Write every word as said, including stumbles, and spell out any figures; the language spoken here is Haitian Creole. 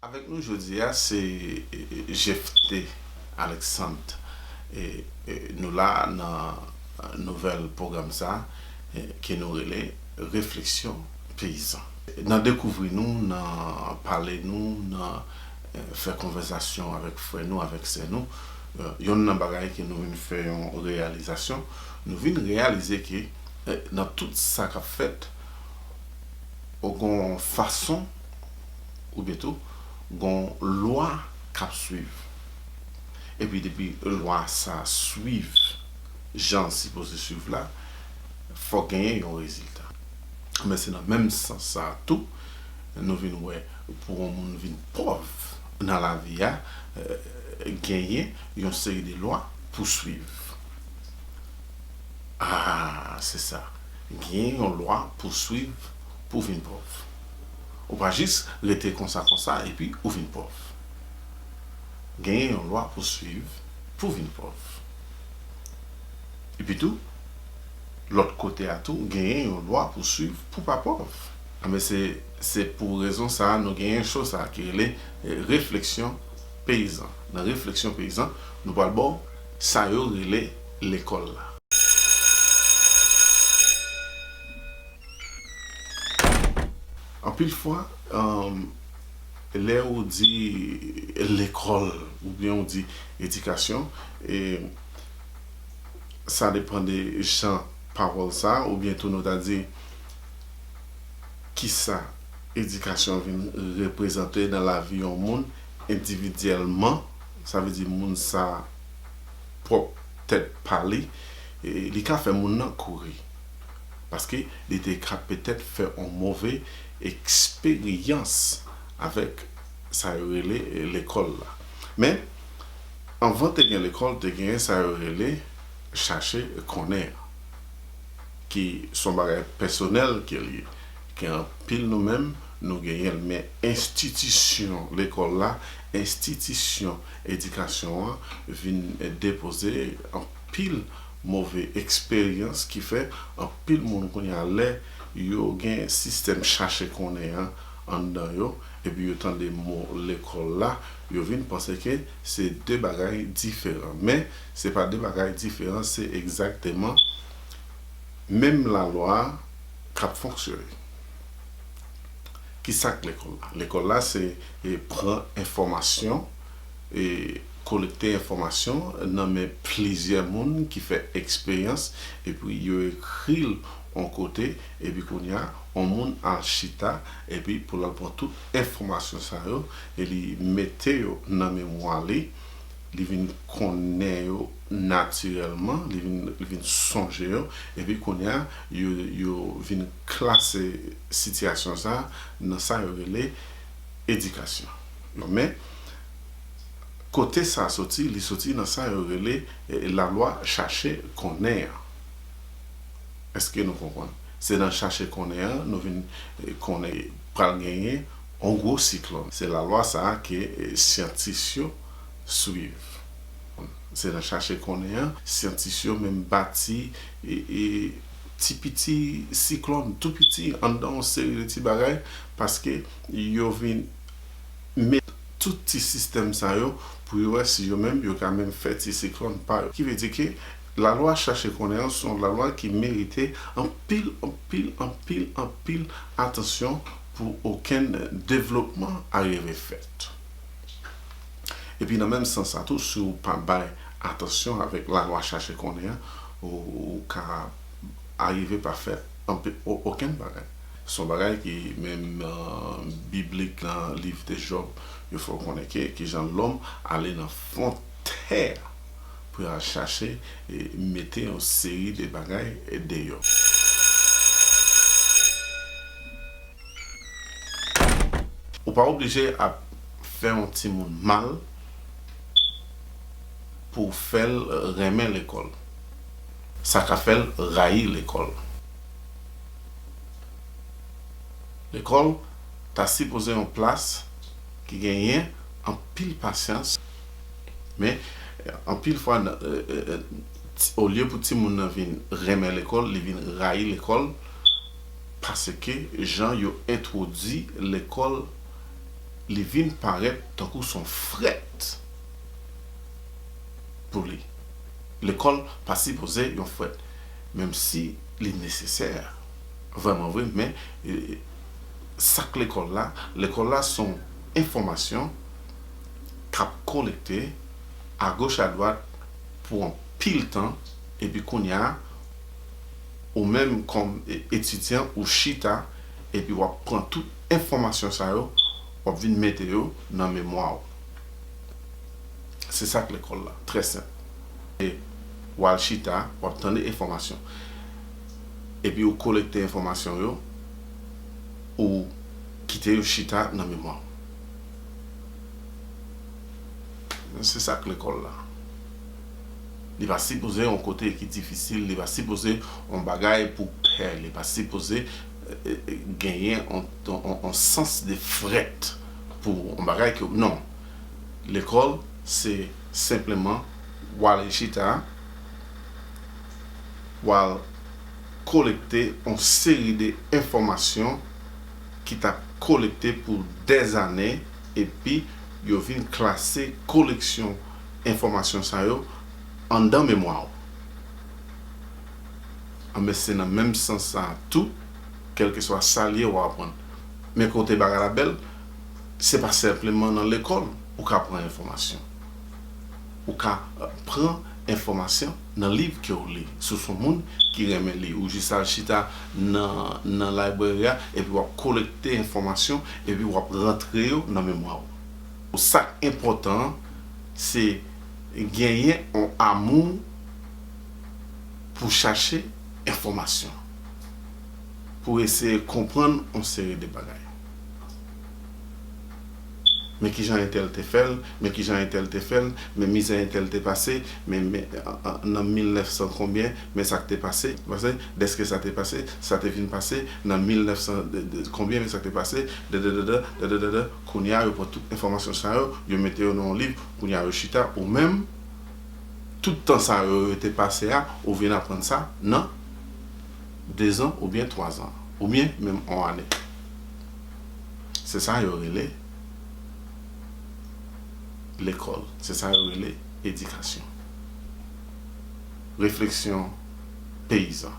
Avèk nou jodi a se, e, e, Jephté Alexandre. E, e, nou la nan, e, nouvèl pwogram sa, e, ke nou rele Refleksyon Peyizan. Nan dekouvri nou, nan pale nou, nan, e, fè konvèsasyon avèk frè nou, avèk sè nou, e, yonn nan bagay ke nou vin fè yon reyalizasyon, nou vin reyalize ke, e, nan tout sa k ap fèt, ou gon fason, oubyen tou, gon lwa k ap swiv. Epi depi lwa sa swiv jan l sipoze swiv la, fòk genyen yon rezilta. Men se nan menm sans sa a tou, nou vin wè pou yon moun vin pòv nan lavi a, e, genyen yon seri de lwa pou swiv. Ah, se sa. Gen yon lwa pou swiv pou vin pòv. Ou pa jis rete konsa konsa epi ou vin pòv. Gen yon lwa pou swiv pou vin pòv. Epi tou, lòt kote a tou, gen yon lwa pou swiv pou pa pòv. Anben, se, se pou rezon sa a nou genyen cho sa a ki rele, e, Refleksyon Peyizan. Nan Refleksyon Peyizan, nou pral ba w sa yo rele lekòl la. Anpil fwa, um, lè ou di lekòl oubyen ou di edikasyon, e, sa depann de jan pawòl sa, oubyen tou nou ta di kisa edikasyon vin reprezante nan lavi yon moun endividyèlman, sa vle di moun sa pwòp tèt pa li, e, li ka fè moun nan kouri. Paske li te ka petèt fè yon move eksperyans avèk sa yo rele, e, lekòl la. Men, anvan te gen lekòl, te gen sa yo rele chache konnen an, ki se yon bagay pèsonèl ke l ye, ke anpil nou menm, nou genyen l. Men enstitisyon lekòl la, enstitisyon edikasyon an vin depoze anpil move eksperyans ki fè anpil moun kounye a lè yo gen sistèm chache konnen an anndan yo, epi yo tande mo lekòl la, yo vin panse ke se de bagay diferan. Men, se pa de bagay diferan, se egzakteman menm lalwa a k ap fonksyone. Kisa k lekòl la? Lekòl la se, e, pran enfòmasyon, e, kolekte enfòmasyon nan men plizyè moun ki fè eksperyans, epi yo ekri l yon kote, epi kounye a, yon moun al chita, epi pou l al pran tout enfòmasyon sa yo, e li mete yo nan memwa li, li vin konnen yo natirèlman, li vin, li vin sonje yo, epi kounye a, yo, yo vin klase sitiyasyon sa a nan sa yo rele edikasyon. Men, kote sa soti? Li soti nan sa yo rele, e, lalwa chache konnen an. Èske nou konprann? Se nan chache konnen an, nou vin, e, konnen pral genyen yon gwo siklòn. Se lalwa sa a ke, e, syantis yo swiv. Se nan chache konnen an, syantis yo menm bati, e, e, ti piti siklòn, tou piti, anndan yon seri de ti bagay, paske yo vin met tout ti sistèm sa yo pou yo wè si yo menm yo ka menm fè ti siklòn pa yo. Ki vle di ke lalwa chache konnen an se yon lalwa ki merite anpil, anpil, anpil, anpil atansyon pou okenn devlopman arive fèt. Epi nan menm sans sa tou, si w pa bay atansyon avèk lalwa chache konnen an, ou, ou ka arive pa fè anpe-, o-, okenn bagay. Se yon bagay ki menm, e, biblik nan liv de Jòb, yo fè w konnen ke kijan lòm ale nan fon tè a pou y al chache e mete yon seri de bagay deyò. Ou pa oblije ap fè yon timoun mal pou w fè l renmen lekòl. Sa ka fè l rayi lekòl. Lekòl ta sipoze yon plas ki genyen anpil pasyans, men, e, anpil fwa, nan, e, e, e, ti-, olye pou timoun nan vin renmen lekòl, li vin rayi lekòl, paske jan yo entwodui lekòl Li vin parèt tankou s on frèt pou li. Lekòl pa sipoze yon frèt, menm si li nesesè vrèman vre, men e, sa k lekòl la, lekòl la s on enfòmasyon k ap kolekte agoch adwat pou anpil tan, epi kounye a, ou menm kòm e- etidyan, ou chita, epi w ap pran tout enfòmasyon sa yo, w ap vin mete yo nan memwa w. Se sa k lekòl la, trè senp. E w al chita, w ap tande enfòmasyon. Epi ou kolekte enfòmasyon yo, ou kite yo chita nan memwa w. Se sa k lekòl la. Li pa sipoze yon kote ki difisil, li pa sipoze yon bagay pou pè, li pa sipoze e, e, genyen yon, yon, yon, yon sans de frèt pou yon bagay ke, non. Lekòl, se senpleman w al chita, w al kolekte yon seri de enfòmasyon ki t ap kolekte pou dèzane, epi yo vin klase koleksyon enfòmasyon sa yo anndan memwa w. Anben, se nan menm sans sa a tou, kèlkeswa sa l ye, w a aprann. Men kote bagay la bèl, se pa senpleman nan lekòl ou ka pran enfòmasyon. Ou ka eh, pran enfòmasyon nan liv ke w li. Si w se yon moun ki renmen li, ou jis al chita nan, nan library a, epi w ap kolekte enfòmasyon, epi w ap rantre yo nan memwa w. Sa k enpòtan an, se genyen yon amou pou chache enfòmasyon, pou eseye konprann yon seri de bagay. Men kijan entèl te fè l, men kijan entèl te fè l, men mizè entèl te pase, men, men an- an- nan mil nèf san konbyen, men sa k te pase, pase, dèske sa te pase, sa te vin pase, nan mil nèf san de- de- konbyen, men sa k te pase, de- de- de- de- de- de- de- de- kounye a, yo pran tout enfòmasyon sa yo, yo mete yo nan yon liv, kounye a, yo chita, ou menm, tout tan sa yo, yo te pase a, ou vin aprann sa nan dezan oubyen twazan, oubyen menm yon ane. Se sa yo rele lekòl. Se sa yo rele edikasyon. Refleksyon peyizan.